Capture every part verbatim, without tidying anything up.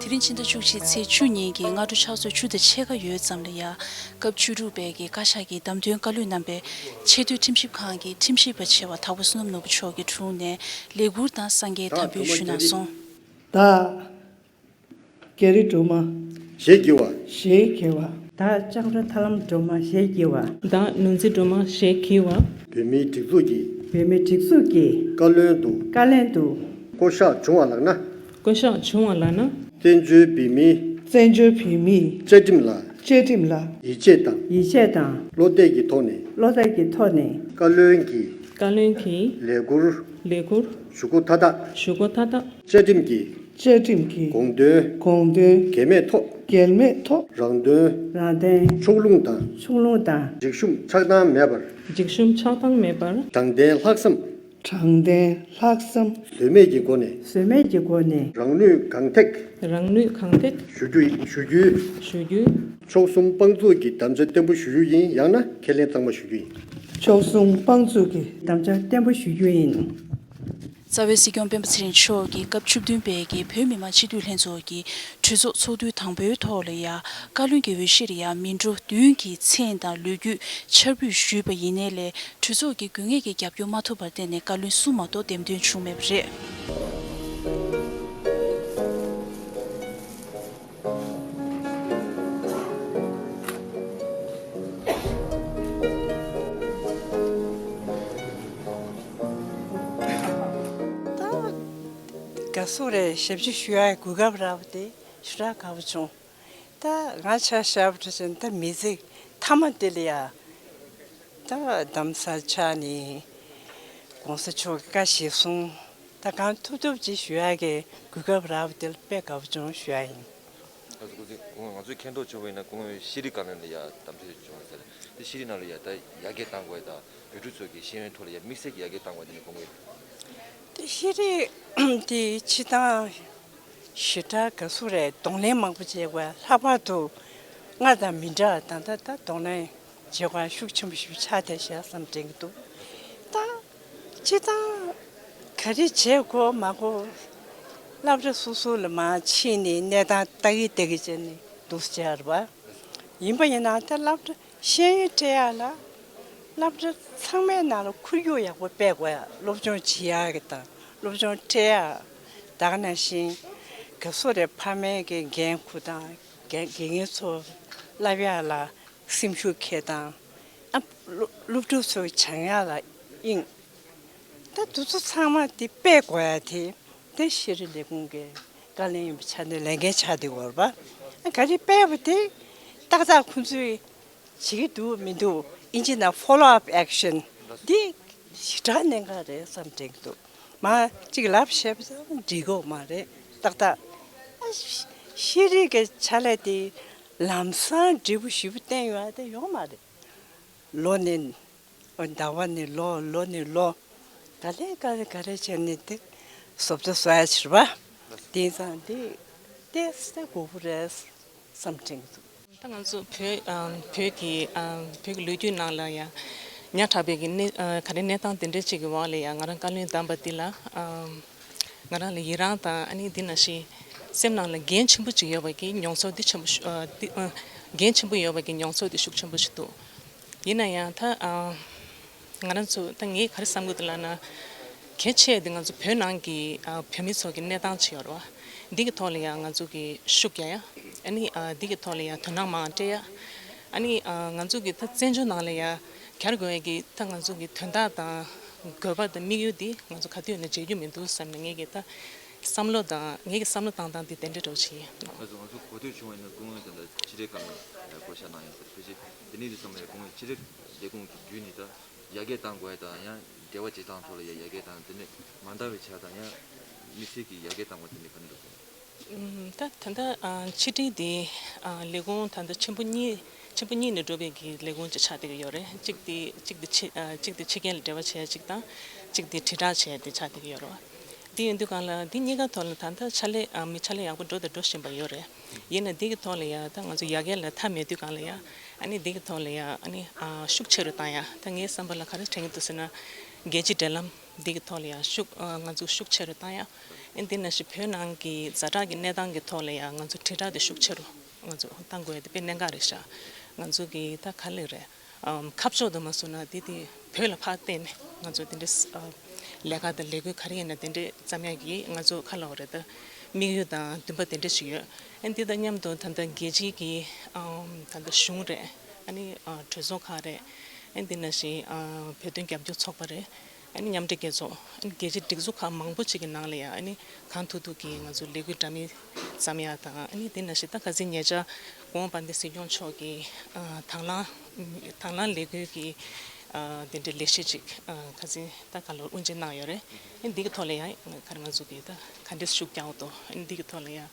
དེ་རིང་ཕྱི་ཟླ་བཅུ་གཅིག་ཚེས་བཅུ་ཉིན་གྱི་སྔ་དྲོ་ཕྱག་ཚོད་བཅུ་དང་ཕྱེད་ཀ་ཡོལ་ཙམ་ལ་ཡ། སྐབས་བཅུ་དྲུག་པའི་གི་བཀའ་ཤག་གི་བདམས་ཐོན་བཀའ་བློན་རྣམ་པས་ཆེས་མཐོའི་ཁྲིམས་ཞིབ་ཁང་གི་ཁྲིམས་ཞིབ་པ་ཆེ་བ་དྭགས་པོ་བསོད་ནམས་ནོར་བུ་མཆོག་གི་དྲུང་ནས་ལས་ཁུར་དང་གསང་རྒྱའི་དམ་འབུལ་ཞུས་གནང་སོང་། བདག་རྒྱ་རི་སྒྲོལ་མ། ཞེས་བགྱི་བ། ཞེས་བགྱི་བ། བདག་ལྕང་ར་ཐར་ལམ་སྒྲོལ་མ་ཞེས་བགྱི་བ། བདག་ནོར་འཛིན་སྒྲོལ་མ་ཞེས་བགྱི་བ། བོད་མིའི་སྒྲིག་འཛུགས་ཀྱི། བོད་མིའི་སྒྲིག་འཛུགས་ཀྱི། བཀའ་བློན་དུ། བཀའ་བློན་དུ། བསྐོ་གཞག་བྱུང་བ་ལགས་ན། བསྐོ་གཞག་བྱུང་བ་ལགས་ན། བཙན་བྱོལ་བོད་མིའི། བཙན་བྱོལ་བོད་མིའི། བཅའ་ཁྲིམས་ལ། བཅའ་ཁྲིམས་ལ། ཡིད་ཆེས་དང་། ཡིད་ཆེས་དང་། བློ་གཏད་ཀྱི་ཐོག་ནས། བློ་གཏད་ཀྱི་ཐོག་ནས། བཀའ་བློན་གྱི། བཀའ་བློན་གྱི། ལས་ཁུར། ལས་ཁུར། ཞུ་སྒོ་མཐའ་དག་ཞུ་སྒོ་མཐའ་དག་བཅའ་ཁྲིམས་ཀྱི། བཅའ་ཁྲིམས་ཀྱི། དགོངས་དོན། དགོངས་དོན། འགལ་མེད་ཐོག་འགལ་མེད་ཐོག་རང་དོན། རང་དོན། ཕྱོགས་ལྷུང་དང་། ཕྱོགས་ལྷུང་དང་། འཇིགས་ཞུམ་ཆགས་སྡང་མེད་པར། འཇིགས་ཞུམ་ཆགས་སྡང་མེད་པར། དྲང་བདེན་ལྷག་བསམ། དྲང་བདེན་ལྷག་བསམ། ཟོལ་མེད་ཀྱི་སྒོ་ནས། ཟོལ་མེད་ཀྱི་སྒོ་ནས། རང་ནུས་གང་ཐེག་རང་ནུས་གང་ཐེག་ཞུ་རྒྱུ་ཡིན། ཞུ་རྒྱུའི། ཞུ་རྒྱུའི། ཕྱོགས་གསུམ་དཔང་བཙུགས་ཀྱི་དམ་བཅའ་བརྟན་པོ་ཞུ་རྒྱུ་ཡིན། ཡང་ན་ཁས་ལེན་གཙང་མ་ཞུ་རྒྱུ་ཡིན། ཕྱོགས་གསུམ་དཔང་བཙུགས་ཀྱི་དམ་བཅའ་བརྟན་པོ་ཞུ་རྒྱུ་ཡིན། རྩ་བའི་སྲིད་སྐྱོང་སྤེན་པ་ཚེ་རིང་མཆོག་གིས་སྐབས་བཅུ་བདུན་པའི་གི་བོད་མི་མང་སྤྱི་འཐུས་ལྷན་ཚོགས་ཀྱི་གྲོས་ཚོགས་ཚོགས་དུས་དང་པོའི་ཐོག་ལ་ཡ། བཀའ་བློན་གྱི་འོས་གཞིར་ཡ་མི་འགྲོ་བདུན་གྱི་མཚན་དང་ལོ་རྒྱུས་འཆར་འབུལ་ཞུས་པ་ཡིན་ནའི་ལས། གྲོས་ཚོགས་ཀྱི་དགོས་ངེས་ཀྱི་རྒྱབ་སྐྱོར་མ་ཐོབ་པར་བརྟེན་ནས་བཀའ་བློན་གསུམ་མ་གཏོགས་འདེམས་ཐོན་བྱུང་མེད་པ་རེད། ད་ག་སུ་རེད། ཞབས་ཕྱི་ཞུ་ཡག་གོ་སྐབས་རག་པ་དེ་ཞེ་དྲག་དགའ་པོ་བྱུང་། ད་ང་ཆ་བཞག་པ་འདྲ་བྱས་ན་ད་མི་ཚེ་མཐའ་མ་དེ་ལ་ཡ། ད་རྡ་རམ་ས་ལ་ཆགས་ནས་༸གོང་ས་མཆོག་གི་བཀའ་གཞིར་བཟུང་ད་གང་ཐུབ་ཐུབ་ཅིག་ཞུ་ཡག་གི་གོ་སྐབས་རག་པ་དེ་ལ་དཔེ་དགའ་པོ་བྱུང་ཞུ་ཡག་ཡིན། ད་སྐུ་ཚེ་ང་ཚོས་མཁྱེན་རྟོགས་བྱུང་བ་ཡིན་ན་སྐུ་ངོ་ཤེས་རིག་བཀའ་བློན་ལ་ཡ་གདམ་འཐེན་བྱུང་བ་ཟེར། དེ་ཤེས་རིག་ནང་ལ་ཡ་ད་ཡར་རྒྱས་གཏང་དགོས་ཡ་ད་བོད་ཕྲུག་ཚོ་གི་ཤེས་ཡོན་ཐོག་ལ་ཡ་དམིགས་བསལ་གྱི་ཡར་རྒྱས་གཏང་དགོས་དེ་ནི་དགོངས་ཡོད། དེ་ཤེས་རིག་དེ་སྤྱིར་བཏང་ཞེ་དྲག་ག་སུ་རེད། གདོང་ལེན་མང་པོ་བྱེད་དགོས། ལྷག་པར་དུ་སྔར་དང་མི་འདྲ་ད་ལྟ་ད་གདོང་ལེན་བྱེད་དགོས་ཤུགས་ཆེན་པོ་ཞིག་ཆགས་བསྡད་ཤག་བསམ་དྲན་གྱི་འདུག་ད་སྤྱིར་བཏང་ག་རེ་བྱེད་དགོས་མ་དགོས་སློབ་གྲྭ་སོ་སོ་ལ་མར་ཕྱིན་ནས་གནས་སྟངས་ལྟ་གི་ལྟ་གི་བྱས་ནས་འདུག་སེ་བྱས་རེད་པ། ཡིན་པ་ཡིན་ན་ད་སློབ་གྲྭ་ཤེས་ཡོན་སྤྲད་ཡག་ལ་སློབ་གྲྭ་ཚང་མའི་ནང་ལ་ཁོར་ཡུག་ཡག་པོ་སྤེལ་དགོས་ཡ། སློབ་སྦྱོང་བྱེད་ཡག་གི་དང་སློབ་སྦྱོང་སྤྲད་ཡག་ད་ག་ནང་བཞིན་ག་སོ་རེ་ཕ་མའི་གི་འགན་ཁུར་དང་དགེ་དགེ་རྒན་ཚོ་བསླབ་ཡག་ལ་སེམས་ཤུགས་འཁྱེར་དང་ཨ་སློབ་སློབ་ཕྲུག་ཚོའི་སྦྱང་ཡག་ལ་དབྱིངས། ད་དེ་ཚོ་ཚང་མ་དེ་སྤེལ་དགོས་ཡ་དེ་དེ་ཤེས་རིག་ལས་ཁུངས་ཀྱི་བཀའ་བློན་ཡིན་པའི་ཆ་ནས་ལས་འགན་ཆགས་བསྡད་ཡོད་རེད་པ། ག་རེ་སྤེལ་བ་དེ་ཏག་ཏག་ཁོང་ཚོས་བྱེད་ཀྱི་འདུག་མི་འདུག་ཨིན་ཇི་ནང་follow up action འདི་ཞེ་དྲག་གནད་འགག་རེད་བསམ་དྲན་གྱི་འདུག་མ་གཅིག་ལབ་བྱས་པ་འགྲིག་གི་མ་རེད་ཏག་ཏག་ཤེས་རིག་གི་ཆ་ལས་དེ་ལམ་སང་འབྲས་བུ་ཞེ་པོ་བསྟན་ཡོད་དེ་ཡོད་མ་རེད། ལོ་ནས་ཟླ་བ་ནས་ལོ་ལོ་ནས་ལོ་ག་ལེ་ག་ལེ་ག་རེ་བྱས་ནས་དེ་བཟོ་ལྟ་བཟོ་ཡ་ཕྱིར་བ་དེང་སང་དེ་དེ་སེ་དགོས་པོ་རེད་བསམ་དྲན་གྱི་འདུག་ད་ང་ཚོ་བོད་ཨམ་བོད་ཀྱི་ཨམ་བོད་ཀྱི་ལོ་རྒྱུས་ནང་ལ་ཡང་ཉག་ཕྲ་བའི་གི་གནས་ཨ་ག་རེ་གནས་སྟངས་དེ་འདྲ་ཅིག་གི་འོག་ལ་ཡང་ང་རང་བཀའ་བློན་བདམས་པ་འདི་ལ་ཨམ་ང་རང་ལ་ཡི་རང་དང་ཨ་ནི་འདི་ནང་བཞིན་སེམས་ནང་ལ་འགན་ཆེན་པོ་ཅིག་ཡོད་པ་གི་མྱོང་ཚོར་འདི་ཆེན་པོ་ཞུ་ཨ་འདི་ཨ་འགན་ཆེན་པོ་ཡོད་པ་གི་མྱོང་ཚོར་འདི་ཤུགས་ཆེན་པོ་ཞིག་འདུག་ཡིན་ན་ཡང་ད་ཨ་ང་རང་ཚོ་ད་ངས་ག་རེ་བསམ་གྱི་འདུག་ལབ་ན་གལ་ཆེ་འདི་ང་ཚོ་བོད་ནང་གི་ཨ་བོད་མི་ཚོ་གི་གནས་སྟངས་ཅིག་ཡོད་རེད་བ། འདི་གི་ཐོག་ལ་ཡང་ང་ཚོ་གི་ཤུགས་རྒྱག་ཡ་ཨ་ནི་ཨ་འདི་གི་ཐོག་ལ་ཡང་དོ་སྣང་མང་སྤྲད་ཡ་ཨ་ནི་ཨ་ང་ཚོ་གི་ད་བཙན་བྱོལ་ནང་ལ་ཡང་གྱར་དགོས་ཡ་གི་ད་ང་ཚོ་གི་དོན་དག་དང་དགོས་པ་དང་དམིགས་ཡུལ་འདི་ང་ཚོ་ག་དུས་ནས་བརྗེད་རྒྱུ་མི་འདུག་བསམ་ནས་ངས་གི་ད་བསམ་བློ་དང་ངེད་ཀྱི་བསམ་བློ་བཏང་སྟངས་འདི་དེ་འདྲ་འདྲ་བོ་ཞིག་ཡིན། ང་ཚོ་ང་ཚོ་གོ་ཐོས་བྱུང་བ་ཡིན་ན་སྐུ་ངོ་དང་ཕྱི་དྲིལ་བཀའ་བློན་བསྐོ་བཞག་གནང་ཡོད་ཟེར། ཕལ་ཆེར་དེ་ནས་འདི་བསམ་ཡོད། སྐུ་ངོ་ཕྱི་དྲིལ་ལས་ཁུངས་ཀྱི་བརྒྱུད་ནས་ད་ཡར་རྒྱས་གཏང་དགོས་ཡ་དང་ཡང་འབྲེལ་བ་བྱེད་སྟངས་ཐོག་ལ་ཡ་ཡར་རྒྱས་དང་དེ་ནས་མ་འདང་བའི་ཆ་དང་ཡང་དམིགས་བསལ་གྱི་ཡར་རྒྱས་གཏང་དགོས་དེ་འདྲ་ག་འདྲ་འདུག་ད་ད་ལྟ་ཕྱི་དྲིལ་འདི་ལས་ཁུངས་ད་ལྟ་ཆེན་པོ་གཉིས་ཆེན་པོ་གཉིས་ནས་གྲུབ་པའི་གི་ལས་ཁུངས་ཅིག་ཆགས་བསྡད་ཀྱི་ཡོད་རེད། གཅིག་དེ་གཅིག་དེ་ཕྱི་གཅིག་དེ་ཕྱི་རྒྱལ་ལ་འབྲེལ་བ་བྱས་གཅིག་དང་གཅིག་དེ་དྲིལ་བསྒྲགས་བྱས་དེ་ཆགས་བསྡད་ཀྱི་ཡོད་རེད། དེ་ཡིན་དུས་གང་ལ་འདི་གཉིས་ཀ་ཐོག་ལ་ད་ལྟ་ཕྱག་ལས་ཨ་མི་ཕྱག་ལས་ཡག་པོ་འགྲོ་དང་འགྲོ་བཞིན་པ་ཡོད་རེད། ཡིན་ན་འདི་གི་ཐོག་ལ་ཡ་ད་ང་ཚོ་ཡ་གི་ལ་མཐའ་མེད་དུས་གང་ལ་ཡ་ཨ་ནི་འདི་གི་ཐོག་ལ་ཡ་ཨ་ནི་ཨ་ཤུགས་ཆེ་རུ་བཏང་ཡ། ད་ངའི་བསམ་པ་ལ་ག་རེ་དྲན་གྱི་འདུག་ཟེར་ན། རྒྱལ་སྤྱིའི་འབྲེལ་ལམ་འདི་གི་ཐོག་ལ་ཡ་ཤུགས་ཨ་ང་ཚོ་ཤུགས་ཆེ་རུ་བཏང་ཡ། ཨ་ནི་འདི་ནང་བཞིན་བོད་ནང་གི་ཛ་དྲག་གི་གནས་སྟངས་ཀྱི་ཐོག་ལ་ཡ་ང་ཚོ་དྲིལ་བསྒྲགས་དེ་ཤུགས་ཆེ་རུ་ང་ཚོ་བཏང་དགོས་ཡ་དེ་དཔེ་གནད་འགག་རེད་ཤག་ང་ཚོ་གི་ད་ག་ལེར་རེད། ཨམ་ཁ་ཕྱོགས་དུ་མ་སོང་ན་དེ་དེ་བོད་ལ་ཕར་བརྟེན་ནས་ང་ཚོ་དེ་འདྲའི་ཨ་ལས་ཀ་དང་ལས་འགུལ་ག་རེ་ཡིན་ན་དེ་འདྲའི་བརྩམ་ཡག་གི་ང་ཚོ་ཁ་ལ་འོ་རེད་ད་དམིགས་ཡུལ་དང་འདུན་པ་དེ་འདྲ་ཞིག་ཡོད། ཨ་ནི་དེ་དང་མཉམ་དུ་ད་ལྟ་རྒྱལ་སྤྱིའི་གི་ཨམ་ད་ལྟ་གཞུང་རེད། ཨ་ནི་ཨ་གྲོས་ཚོགས་ཁག་རེད། ཨ་ནི་དེ་ནང་བཞིན་ཨ་བོད་དོན་རྒྱབ་སྐྱོར་ཚོགས་པ་རེད། ཨ་ནི་མཉམ་འབྲེལ་རྒྱལ་ཚོགས། ཨ་ནི་རྒྱལ་སྤྱིའི་སྒྲིག་འཛུགས་ཁག་མང་པོ་ཅིག་གི་ནང་ལ་ཡང་ཨ་ནི་གང་ཐུབ་ཐུབ་ཀྱིས་ང་ཚོ་ལས་འགུལ་འདྲ་མིན་བརྩམ་ཡག་དང་། ཨ་ནི་དེ་ནང་བཞིན་ད་ཁ་སང་ཉེ་ཆར་གོང་དཔལ་ལྡན་སྲིད་སྐྱོང་མཆོག་གིས་ཨ་དང་བླངས་དང་བླངས་ལས་འགུལ་གྱི་ཨ་དེ་འདྲའི་ལས་གཞི་ཅིག་ཨ་ཁ་སང་ད་ག་ལོར་དབུ་འབྱེད་གནང་ཡོད་རེད། ཨ་ནི་འདི་གི་ཐོག་ལ་ཡང་ག་རེ་ང་ཚོ་གིས་ད་ག་འདྲས་ཤུགས་རྒྱག་དགོས་འདུག་ཨ་ནི་འདི་གི་ཐོག་ལ་ཡང་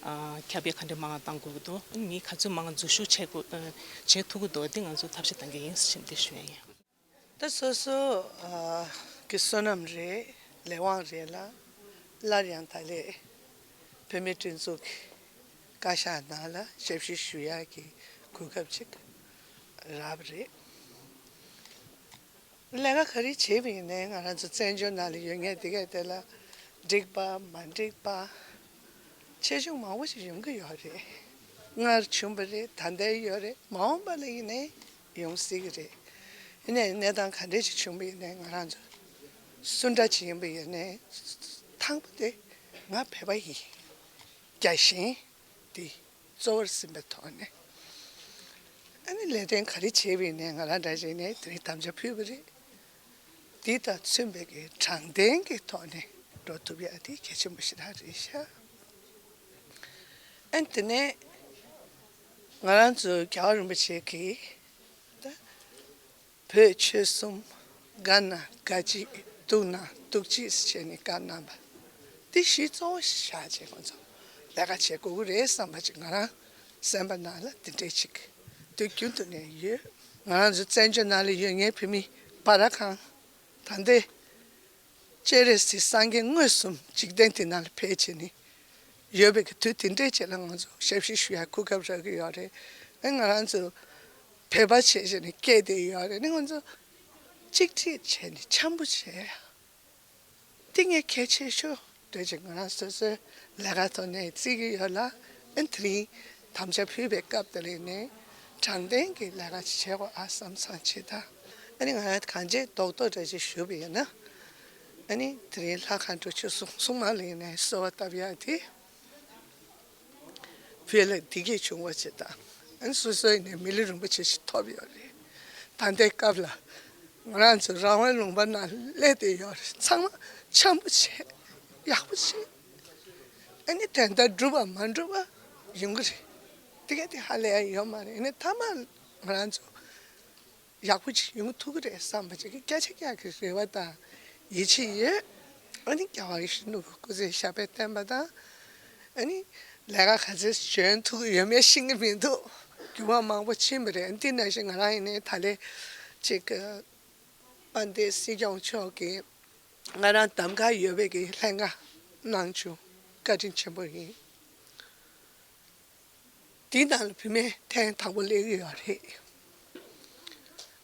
ཨ་ཁྱབ་སྤེལ་ག་འདྲས་མང་བ་གཏང་དགོས་ཀྱི་འདུག་ཨ་ནི་མི་ག་ཚོད་མང་འཛུལ་ཞུགས་བྱེད་དགོས་ཨ་བྱེད་ཐུབ་ཀྱི་འདུག་འདི་ང་ཚོ་ཐབས་ཤེས་གཏང་གི་ཡིན་ཞེས་འདི་ཞུ་ཡ་ཡིན། ད་སོ་སོ་ཨ་གི་བསོད་ནམས་རེད། ལས་དབང་རེད་ལ། སླར་ཡང་ད་ལས་བོད་མིའི་སྒྲིག་འཛུགས་ཀྱི་བཀའ་ཤག་ནང་ལ་ཞབས་ཞུ་ཞུ་ཡག་གི་གོ་སྐབས་ཅིག་རག་པ་རེད། ལས་ཀ་ག་རེ་བྱེད་པ་ཡིན་ནའི་ང་རང་ཚོ་བཙན་བྱོལ་ནང་ལ་ཡོད་མཁན་དེ་གས་དེ་ལ་འགྲིག་པ་མ་འགྲིག་པ་ཆེ་ཆུང་མང་པོ་ཞིག་ཡོང་གི་ཡོད་རེད། སྔར་བྱུང་བ་རེད། ད་ལྟའི་ཡོད་རེད། མ་འོངས་པ་ལ་ཡིན་ནའི་ཡོང་སྲིད་ཀྱི་རེད། ཡིན་ནའི་གནས་སྟངས་ག་འདྲས་ཅིག་བྱུང་བ་ཡིན་ནའི་ང་རང་ཚོ་སུ་འདྲ་ཅིག་ཡིན་པ་ཡིན་ནའི་དང་པོ་དེ་ང་བོད་པ་ཡིན། རྒྱལ་ཞེན་དེ་གཙོ་བོར་ཟིན་པའི་ཐོག་ནས། ཨ་ནི་ལས་དོན་ག་རེ་བྱས་པ་ཡིན་ནའི་ང་རང་འདྲ་བྱས་ནས་དེ་རིང་དམ་བཅའ་ཕུལ་བ་རེད། འདི་དང་མཚུངས་པའི་གི་དྲང་བདེན་གྱི་ཐོག་ནས་འགྲོ་ཐུབ་ཡག་དེ་གལ་ཆེན་པོ་ཞེ་དྲག་རེད་ཤག་ཨ་ནི་དེ་ནས་ང་རང་ཚོ་རྒྱལ་བ་རིན་པོ་ཆེ་གིས་ད་བོད་ཆོལ་གསུམ་དགའ་ན་དགའ་གཅིག་སྡུག་ན་སྡུག་གཅིག་ཟེར་བྱས་ནས་བཀའ་གནང་བ་འདི་གཞི་གཙོ་བོ་བཞག་བྱས་ཁོང་ཚོ་ལས་ཀ་བྱེད་དགོས་ཀྱི་རེད་བསམ་པ་ཅིག་ང་རང་སེམས་པ་ནང་ལ་དེ་འདྲས་ཅིག་དུས་རྒྱུན་དུ་ནས་ཡོད། ང་རང་ཚོ་བཙན་བྱོལ་ནང་ལ་ཡོད་མཁན་བོད་མི་སྦ་ར་གང་ད་ལྟའི་སྤྱན་རས་གཟིགས་སངས་རྒྱས་མངོན་སུམ་འཇིག་རྟེན་འདི་ནང་ལ་ཕེབས་བྱས་ནས་ཡོད་པའི་གི་དུས་དེ་འདྲའི་རྗེས་ལ་ང་ཚོ་ཞབས་ཕྱི་ཞུ་ཡ་གོ་སྐབས་རག་གི་ཡོད་རེད། ཨ་ང་རང་ཚོ་བོད་པ་བྱས་བྱས་ནས་སྐད་བསྡད་ཡོད་རེད། ཨ་ང་ཚོ་གཅིག་སྒྲིལ་བྱས་ནས་འཆམ་པོ་བྱས་ཡ་འདི་ངས་གལ་ཆེ་ཤོས་འདྲ་ཅིག་ང་རང་སོ་སོའི་ལས་ཀ་ཐོག་ནས་བརྩི་གི་ཡོད་ལ། ཨ་དེ་རིང་དམ་བཅའ་ཕུལ་བའི་སྐབས་དེ་ལ་ནས་དྲང་བདེན་གྱི་ལས་ཀ་བྱེད་དགོས་ཨ་བསམ་བསམ་བྱེད་ད། ཨ་ནི་ང་རང་གང་ཅིའི་རྡོག་རྡོག་འདྲ་ཅིག་ཞུ་བ་ཡིན་ན། ཨ་ནི་དེ་རིང་ལྷ་མཁའ་འགྲོ་ཆོས་གསུང་གསུང་མ་ལ་ཡིན་ནའི་གསོལ་བ་བཏབ་ཡག་དེ། བོད་ལ་བདེ་སྐྱིད་བྱུང་བ་ཞིག་དང་། ཨ་ནི་སོ་སོ་ཡིན་ནའི་མི་ལུས་རིན་པོ་ཆེ་ཞིག་ཐོབ་ཡོད་རེད། ད་ལྟའི་སྐབས་ལ་ང་རང་ཚོ་རང་དབང་ལུང་པ་ནང་སླེབས་བསྡད་ཡོད་རེད། ཚང་མ་འཆམ་པོ་བྱས་ཡག་པོ་བྱས། ཨ་ནི་དོན་དག་འགྲུབ་པ་མ་འགྲུབ་པ་ཡོང་གི་རེད། དེ་ག་དེ་ཧ་ལས་ཡ་ཡོད་མ་རེད། ཨ་ནི་མཐའ་མ་ང་རང་ཚོ་ཡག་པོ་ཅིག་ཡོང་ཐུབ་ཀྱི་རེད་བསམ་པ་ཅིག་གི་སྐད་ཆ་རྒྱག་གི་རེ་བ་དང་ཡིད་ཆེས་ཡོད། ཨ་ནི་རྒྱལ་བ་ཡིད་བཞིན་ནོར་བུ་སྐུ་ཚེ་ཞབས་པད་བརྟན་པ་དང་། ཨ་ནི་ལས་ཀ་ག་ཚོད་འཇོན་ཐུབ་ཀྱི་ཡོད་མེད་ཤེས་ཀྱི་མི་འདུག་འགྱུར་བ་མང་པོ་ཕྱིན་པ་རེད། འདི་ནང་བཞིན་ང་རང་ཡིན་ནའི་ད་ལས་ཅིག་དཔལ་ལྡན་སྲིད་སྐྱོང་མཆོག་གིས་ང་རང་གདམ་ག་ཡོད་པའི་གི་ལྷན་ཁང་གནང་བྱུང་། བཀའ་དྲིན་ཆེན་པོ་ཡིན། འདི་ནང་ལ་བུད་མེད་ཐེངས་དང་པོ་སླེབས་ཀྱི་ཡོད་རེད།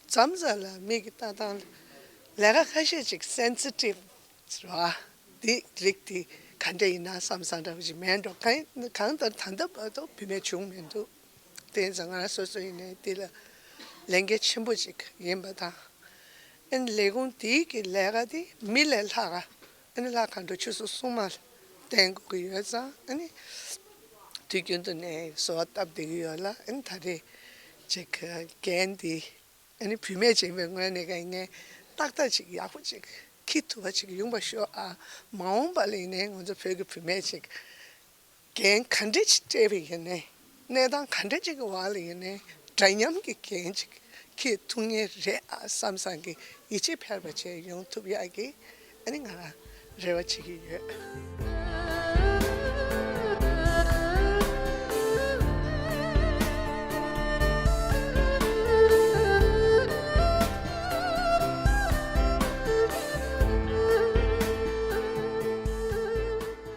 མཚམས་མཚམས་ལ་མིག་གིས་ལྟ་སྟངས་ལས་ཀ་ཁ་ཤས་ཅིག་སེན་སི་ཊིབ་ཟེར་བ་འདི་རིགས་འདི་ག་འདྲ་ཡིན་ན་བསམ་བསམ་འདྲ་བོ་ཅིག་མེད་འགྲོ། གང་གང་ལྟར་ད་ལྟ་བར་དུ་བུད་མེད་བྱུང་མི་འདུག་དེ་ཙང་ང་རང་སོ་སོ་ཡིན་ནའི་འདི་ལ་ལས་འགན་ཆེན་པོ་ཅིག་ཡིན་པ་དང་། ཨ་ནི་ལས་ཁུངས་དེའི་གི་ལས་ཀ་དེ་མི་ལས་ལྷག་ག་ཨ་ནི་ལྷ་མཁའ་འགྲོ་ཆོས་གསུང་སྲུང་མ་ལ་བརྟེན་དགོས་ཀྱི་ཡོད་ཙང་། ཨ་ནི་དུས་རྒྱུན་དུ་ནས་གསོལ་བ་བཏབ་བསྡད་ཀྱི་ཡོད་ལ། ཨ་ནི་ད་རེས་ཅིག་འགན་འདི་ཨ་ནི་བུད་མེད་ཅིག་ཡིན་པའི་ངོས་ནས་ཀྱང་ངས་ཏག་ཏག་ཅིག་ཡག་པོ་ཅིག་འཁྱེར་ཐུབ་པ་ཅིག་ཡོང་བ་ཤོག་ཨ། མ་འོངས་པ་ལ་ཡིན་ནའི་ང་ཚོ་བོད་ཀྱི་བུད་མེད་ཅིག་འགན་ག་འདྲ་ཅིག་སྤྲད་པ་ཡིན་ནའི། གནས་སྟངས་ག་འདྲ་ཅིག་གི་འོག་ལ་ཡིན་ནའི་འདྲ་མཉམ་གྱི་འགན་ཅིག་འཁྱེར་ཐུབ་ངེས་རེད་ཨ་བསམ་བསམ་གྱི་ཡིད་ཆེས་འཕེར་བ་བྱས་ཡོང་ཐུབ་ཡག་གི་ཨ་ནི་ང་རང་རེ་བ་བྱེད་ཀྱི་ཡོད།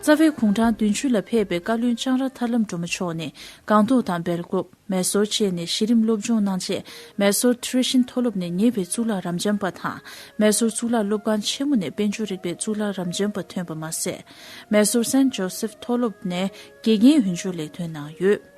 རྩ་བའི་དགུང་གྲངས་བདུན་ཅུ་ལ་ཕེབས་པའི་བཀའ་བློན་ལྕང་ར་ཐར་ལམ་སྒྲོལ་མ་མཆོག་ནས་སྒང་ཏོག་དང་སྦེལ་ཀོབ། མེ་སོར་བཅས་ནས་གཞི་རིམ་སློབ་སྦྱོང་གནང་རྗེས། མེ་སོར་ཊི་རེ་ཤིན་མཐོ་སློབ་ནས་ཉེ་བའི་གཙུག་ལག་རབ་འབྱམས་པ་དང་། མེ་སོར་གཙུག་ལག་སློབ་ཁང་ཆེན་མོ་ནས་དཔལ་འབྱོར་རིག་པའི་གཙུག་ལག་རབ་འབྱམས་པ་ཐོན་པ་མ་ཟད། མེ་སོར་སེན་ཇོ་སེབ་མཐོ་སློབ་ནས་དགེ་རྒན་འོས་སྦྱོར་ལས་ཐོན་གནང་ཡོད།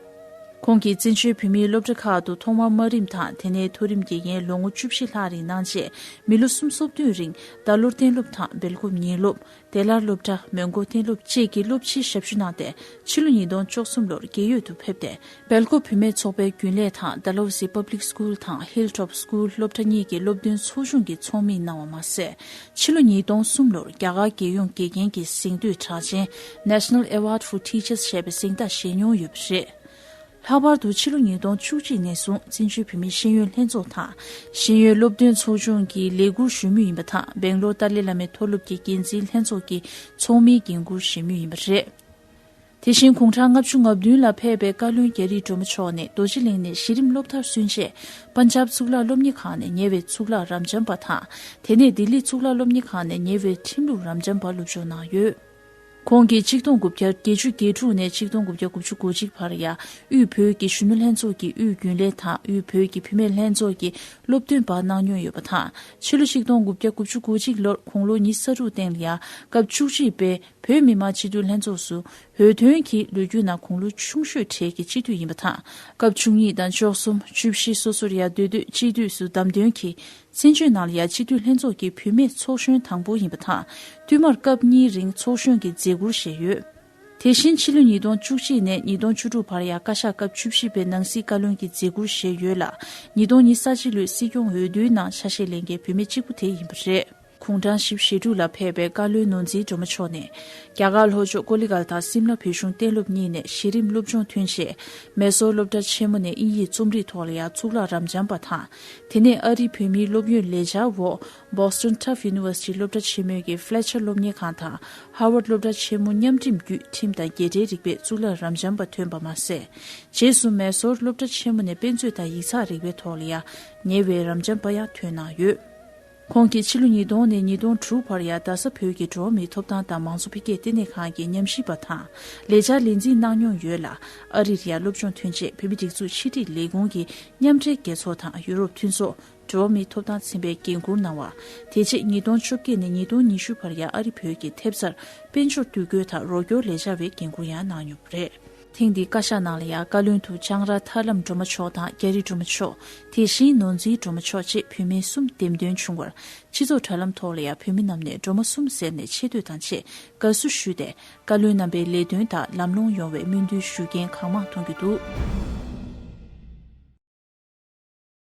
ཁོང་གིས་བཙན་བྱོལ་བོད་མིའི་སློབ་གྲྭ་ཁག་ཏུ་ཐོག་མར་དམའ་རིམ་དང་དེ་ནས་མཐོ་རིམ་དགེ་རྒན་ལོ་ངོ་བཅུ་བཞི་ལྷག་རིང་གནང་རྗེས། མི་ལོ་གསུམ་སོ་བདུན་རིང་རྡ་ལོར་གཏན་སློབ་དང་སྦེལ་ཀོབ་ཉིན་སློབ། བདེ་སླར་སློབ་གྲྭ། མོན་གྷོ་གཏན་སློབ་བཅས་ཀྱི་སློབ་ཕྱིའི་ཞབས་ཞུ་གནང་སྟེ། ཕྱི་ལོ་ཉིས་སྟོང་བཅུ་གསུམ་ལོར་རྒས་ཡོལ་དུ་ཕེབས་ཏེ། སྦེལ་ཀོབ་བུད་མེད་ཚོགས་པའི་རྒྱུན་ལས་དང་Dalhousie Public School དང་Hilltop School སློབ་གྲྭ་གཉིས་ཀྱི་སློབ་སྟོན་ཚོགས་ཆུང་གི་ཚོགས་མི་གནང་བ་མ་ཟད། ཕྱི་ལོ་ཉིས་སྟོང་གསུམ་ལོར་རྒྱ་གར་རྒྱལ་ཡོངས་དགེ་རྒན་གྱི་གཟེངས་བསྟོད་གྲགས་ཅན་National Award for Teachers ཞེས་པའི་གཟེངས་རྟགས་བཞེས་མྱོང་ཡོད་པ་རེད། ལྷག་པར་དུ་ཕྱི་ལོ་ཉིས་སྟོང་བཅུ་གཅིག་ནས་བཟུང་བཙན་བྱོལ་བོད་མིའི་ཤེས་ཡོན་ལྷན་ཚོགས་དང་། ཤེས་ཡོན་སློབ་སྟོན་ཚོགས་ཆུང་གི་ལས་འཁུར་ཞུ་མུས་ཡིན་པ་དང་། སྦེང་ལོར་ཏཱ་ལའི་བླ་མའི་མཐོ་སློབ་ཀྱི་འགན་འཛིན་ལྷན་ཚོགས་ཀྱི་ཚོགས་མིའི་འགན་འཁུར་བཞེས་མུས་ཡིན་པ་རེད། དེ་བཞིན་དགུང་གྲངས་ལྔ་བཅུ་ང་བདུན་ལ་ཕེབས་པའི་བཀའ་བློན་རྒྱ་རི་སྒྲོལ་མ་མཆོག་ནས་རྡོ་རྗེ་གླིང་ནས་གཞི་རིམ་སློབ་མཐར་སོན་རྗེས། པན་ཇབ་གཙུག་ལག་སློབ་གཉེར་ཁང་ནས་ཉེ་བའི་གཙུག་ལག་རབ་འབྱམས་པ་དང་། དེ་ནས་ལྡི་ལི་གཙུག་ལག་སློབ་གཉེར་ཁང་ནས་ཉེ་བའི་ཁྲིམས་ལུགས་རབ་འབྱམས་པ་སློབ་སྦྱོང་གནང་ཡོད། ཁོང་གིས་ཆིག་སྟོང་དགུ་བརྒྱ་བརྒྱད་ཅུ་གྱ་དྲུག་ནས་ཆིག་སྟོང་དགུ་བརྒྱ་དགུ་བཅུ་གོ་གཅིག་བར་ཡ་དབུས་བོད་ཀྱི་གཞོན་ནུ་ལྷན་ཚོགས་ཀྱི་དབུས་རྒྱུན་ལས་དང་དབུས་བོད་ཀྱི་བུད་མེད་ལྷན་ཚོགས་ཀྱི་སློབ་སྟོན་པ་གནང་མྱོང་ཡོད་པ་དང་། ཕྱི་ལོ་ཆིག་སྟོང་དགུ་བརྒྱ་དགུ་བཅུ་གོ་གཅིག་ལོར་དགུང་ལོ་ཉི་ཤུ་རྩ་དྲུག་སྟེང་ལ་ཡ་སྐབས་བཅུ་གཅིག་པའི་བོད་མི་མང་སྤྱི་འཐུས་ལྷན་ཚོགས་སུ་འོས་ཐོན་གྱིས་ལོ་རྒྱུས་ནང་དགུང་ལོ་ཆུང་ཤོས་གྲས་ཀྱི་སྤྱི་འཐུས་ཡིན་པ་དང་། སྐབས་བཅུ་གཉིས་དང་བཅུ་གསུམ། བཅུ་བཞི་སོ་སོར་ཡ་སྡོད་དུས་སྤྱི་འཐུས་སུ་བདམས་ཐོན་གྱིས། བཙན་བྱོལ་ནང་ལ་ཡ་སྤྱི་འཐུས་ལྷན་ཚོགས་ཀྱི་བུད་མེད་ཚོགས་གཞོན་དང་པོ་ཡིན་པ་དང་། བསྟུད་མར་སྐབས་གཉིས་རིང་ཚོགས་གཞོན་གྱི་མཛད་ཁུར་བཞེས་ཡོད། དེ་བཞིན་ཕྱི་ལོ་ཉིས་སྟོང་བཅུ་གཅིག་ནས་ཉིས་སྟོང་བཅུ་དྲུག་བར་ཡ་བཀའ་ཤག་སྐབས་བཅུ་བཞི་པའི་ནང་སྲིད་བཀའ་བློན་གྱི་མཛད་ཁུར་བཞེས་ཡོད་ལ། ཉིས་སྟོང་ཉི་ཤུ་རྩ་གཅིག་ལོའི་སྲིད་སྐྱོང་འོས་བསྡུའི་ནང་ཆ་ཤས་ལེན་མཁན་བུད་མེད་གཅིག་པུ་དེ་ཡིན་པ་རེད། དགུང་གྲངས་བཞི་བཅུ་ཞེ་དྲུག་ལ་ཕེབས་པའི་བཀའ་བློན་ནོར་འཛིན་སྒྲོལ་མ་མཆོག་ནས། རྒྱ་གར་ལྷོ་ཕྱོགས་ཀོ་ལི་གལ་དང་སིམ་ལ་བོད་གཞུང་གཏན་སློབ་གཉིས་ནས་གཞི་རིམ་སློབ་སྦྱོང་ཐོན་རྗེས། མེ་སོར་སློབ་གྲྭ་ཆེན་མོ་ནས་དབྱིན་ཡིག་རྩོམ་རིག་ཐོག་ལ་ཡང་གཙུག་ལག་རབ་འབྱམས་པ་དང་། དེ་ནས་ཨ་རིའི་བོད་མིའི་སློབ་ཡོན་ལས་འཆར་འོག་Boston Tufts University སློབ་གྲྭ་ཆེན་མོའི་གི་Fletcher སློབ་གཉེར་ཁང་དང་Harvard སློབ་གྲྭ་ཆེན་མོ་མཉམ་འགྲིམ་བརྒྱུད་ཁྲིམས་དང་རྒྱལ་འབྲེལ་རིག་པའི་གཙུག་ལག་རབ་འབྱམས་པ་ཐོན་པ་མ་ཟད། རྗེས་སུ་མེ་སོར་སློབ་གྲྭ་ཆེན་མོ་ནས་དཔེ་མཛོད་དང་ཡིག་ཚགས་རིག་པའི་ཐོག་ལ་ཡང་ཉེ་བའི་རབ་འབྱམས་པ་ཡང་ཐོན་གནང་ཡོད། ཁོང་གིས་ཕྱི་ལོ་ཉིས་སྟོང་ནས་ཉིས་སྟོང་དྲུག་བར་ཡ་རྡ་ས་བོད་ཀྱི་འགྲོ་བ་མིའི་ཐོབ་ཐང་དང་མང་གཙོ་འཕེལ་རྒྱས་ལྟེ་གནས་ཁང་གི་ཉམས་ཞིབ་པ་དང་ལས་འཆར་ལས་འཛིན་གནང་མྱོང་ཡོད་ལ། ཨ་རིར་ཡ་སློབ་སྦྱོང་ཐོན་རྗེས་བོད་མིའི་སྒྲིག་འཛུགས་ཕྱི་དྲིལ་ལས་ཁུངས་ཀྱི་མཉམ་འབྲེལ་རྒྱལ་ཚོགས་དང་ཡུ་རོབ་མཐུན་ཚོགས་འགྲོ་བ་མིའི་ཐོབ་ཐང་ཚན་པའི་འགན་འཁུར་གནང་བ། དེ་རྗེས་ཉིས་སྟོང་བཅོ་བརྒྱད་ནས་ཉིས་སྟོང་ཉི་ཤུ་བར་ཡ་ཨ་རི་བོད་ཀྱི་ཐེབས་རྩར་དཔལ་འབྱོར་བསྡུ་སྐྱོད་དང་རོགས་སྐྱོར་ལས་བྱ་བའི་འགན་འཁུར་ཡང་གནང་མྱོང་བ་རེད། ཐེངས་འདིའི་བཀའ་ཤག་ནང་ལ་ཡང་བཀའ་བློན་དུ་ལྕང་ར་ཐར་ལམ་སྒྲོལ་མ་མཆོག་དང་རྒྱ་རི་སྒྲོལ་མ་མཆོག་དེ་བཞིན་ནོར་འཛིན་སྒྲོལ་མ་མཆོག་བཅས་བོད་མི་གསུམ་འདེམས་ཐོན་བྱུང་བར། སྤྱི་ཚོགས་དྲ་ལམ་ཐོག་ལ་ཡང་བོད་མི་རྣམས་ནས་སྒྲོལ་མ་གསུམ་ཟེར་ནས་ཆེ་བསྟོད་དང་བཅས་དགའ་བསུ་ཞུས་ཏེ། བཀའ་བློན་རྣམ་པའི་ལས་དོན་དག་ལམ་ལྷོང་ཡོང་བའི་སྨོན་འདུན་ཞུ་མཁན་གང་མང་མཐོང་རྒྱུ་འདུག།